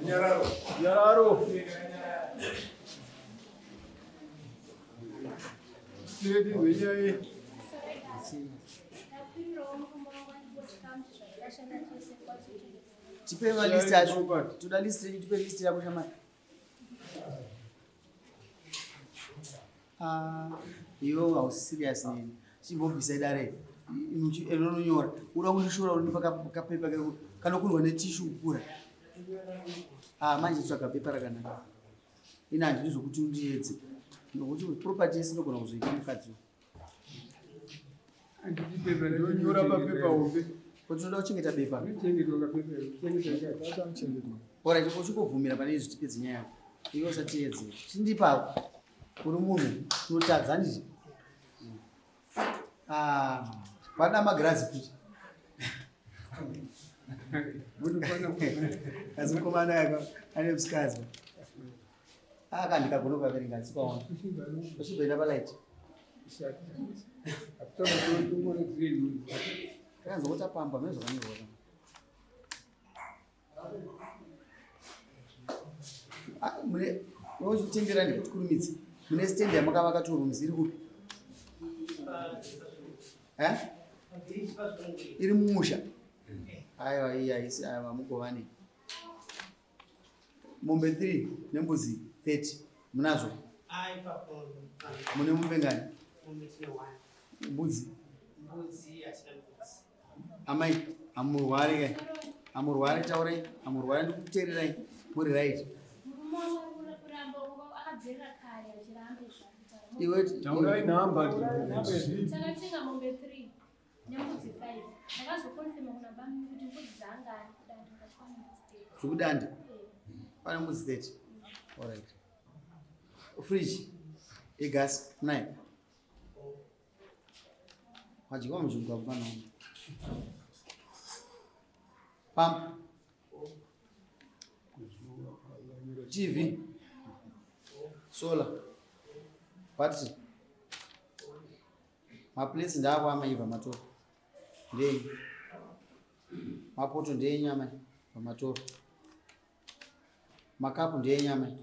Nyararo. Nyararo. Tipe malist acho. Toda list renyu tipe list yako shamari. Ah, iwe hausi serious neni. Chimbobvisa dare. Unonyora. Uda kundishora unipa kapepa kanokundwa netishu kukura. Ah, manje tsvaga pepa rakanaka. Ini handidi zvokuti undiedze. Nokuti property yese inogona kuzoita mukadzi uyu. Ndonyora papepa hombe. Ko tinoda kuchengeta bepa. Alright, uchingobvumira pane izvi tipedze nyaya yako. Iwe usatiedze. Chindipa uri munhu unotadza handiti? Ah, pada magirazi futi. Asi mukomana yako ane musikazwa. Aka ndikagona kukaverenga asi kwaona. Uchibvenda palight. Kanzi wotapamba mune zvakanyorwa. Ah, mune wozvitengera ndikukurumidza. Mune stand yamakavaka two rooms iri kupi? Eh? Iri mumusha. Aiwa iya haisi aiwa mugovane. Mombe 3 nembudzi 30 munazvo? Mune mombe ngani? Mbudzi. Amai, amurwari kai? Amurwari taurai, amurwari ndikuteererai muri right. Iwe taurai namba. Takatenga mombe 3 nembudzi 5. Ndakazokonfirma kuna bambi kuti mbudzi dzanga ari kudanda ndikatwa mbudzi 30. Dzokudanda? Pane mbudzi 30. All right. Fridge yegas nayo. Wadyiwa muzvinhu kwakupana. Pump. TV. Solar. Battery. Maplates ndaako amai pamatoro. Ndenyu. Mapoto ndenyu amai pamatoro. Makapu ndenyu amai.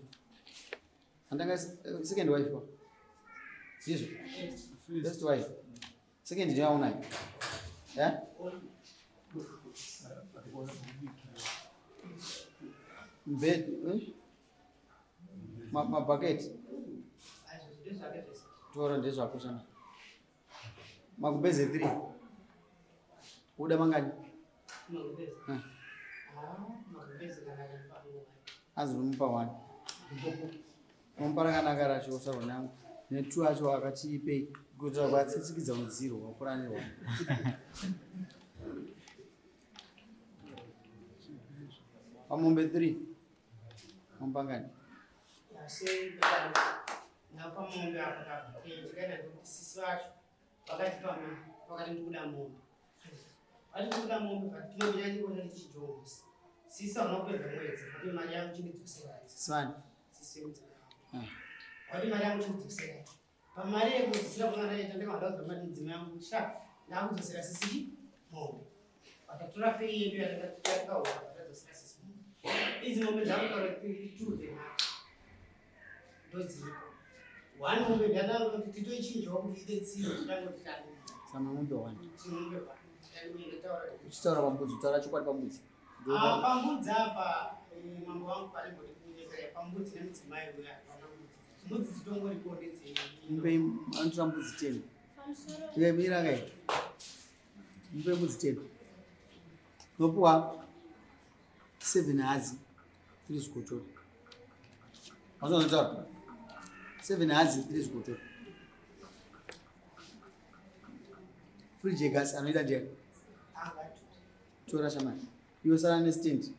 Andanga second wife wa. Ndizvo. First wife. Second ndiyo aunayo. Eh? Mbed, eh? Mabhaketi. Tora ndezvako chana. Magumbeze 3. Uda mangani? Magumbeze. Ah. Ah, Azi unomupa 1. Unomupa rakanaka racho usarwa nangu. Ne2 acho akati ipei kuitira kuatsitsikidza udziro wakura ne 1. Pamombe 3. Unomupa ngani? Ndapa mombe apa ndikaenda kuti sisi vacho vakati pama vakati ndikuda mombe vati ndikuda mombe but mombe yandikuona ndichijombisa sisi hauna kupedza mwedzi vati mari yangu chindidzoserai. Sisani. Sisi yemudzimai. Ah. Vati mari yangu chindidzoserai pamari yekudzosera kuna ndaita ndikavadaudza mari mudzimai yangu kuti sha ndakudzosera sisi mombe vakatora pei yedu yatakaura vatadzosera sisi mombe idzi mombe dzakutaura two dzenhaka ndodziripo one mombe ndandanga kuti titoichinjawo kuti ite tsiro titangoti tani. Sama mombe 1. Chimombe one ndataura. Uchitaura pambudzi, utaura chokwadi pambudzi. Ah, pambudzi apa mambo wangu parimbodi kunyekerera pambudzi nemudzimai uya hapana mbudzi mbudzi dzitongoripo ndedze Mupe anotora mbudzi 10. Pamusoro. Iwe mira kai. Mupe mbudzi 10. Nopuwa 7 hadzi 3 zvikotoro. Wazonzwa? 7 hadzi 3 zvikotoro. Fridge yegas anoida ndiani? Tora shamani. Iwe sara nestand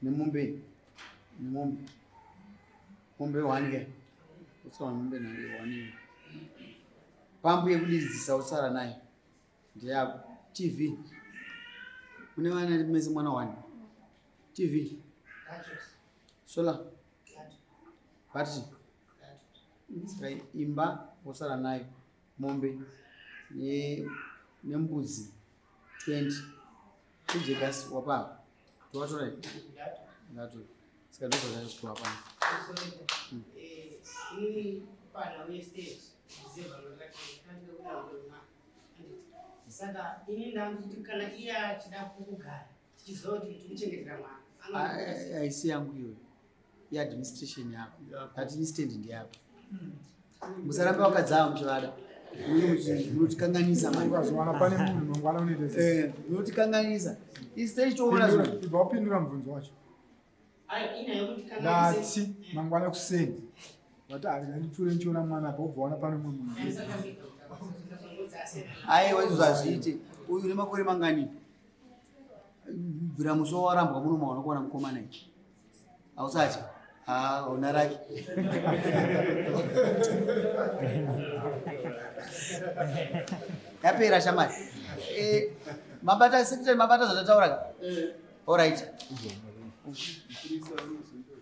nemombe nemombe. Mombe 1 ke. Usara mombe nayo 1. Pampu yekudiridzisa usara nayo. Ndeyako. TV. Mune vana mese mwana 1. TV. Solar. Battery. Saka imba wosara nayo mombe nembudzi 20. Fridge yegas wapa. Tovatora ndatora. Saka ndozvazvakupiwa pano. Saka ini ndakuti kana iye achida kugara tichizoti timuchengetera mwana. Haisi yangu iyoyo, iadministration yako. Ndati ni stand ndeyako. Musaramba wakadzava muchivada, munotikanganisa mani. Ukazowana pane munhu mangwana unoita sei? Munotikanganisa isi tichitoona zvinhu. Ibva wapindura mubvunzo wacho. Ai, ina yekuti kana Ndati mangwana kuseni wati ari ndipfuure ndichiona mwana apa, ubva waona pane mumwe munhu. Aiwa, izvo hazviite. Uyu une makore mangani? Bvira musi wawarambwa muno maona kuwana mukomana iyi, hausati ha una raki. Yapera shamari. Mabata secretary, mabata zvatataura ka? Alright. Mupurisa anozoita.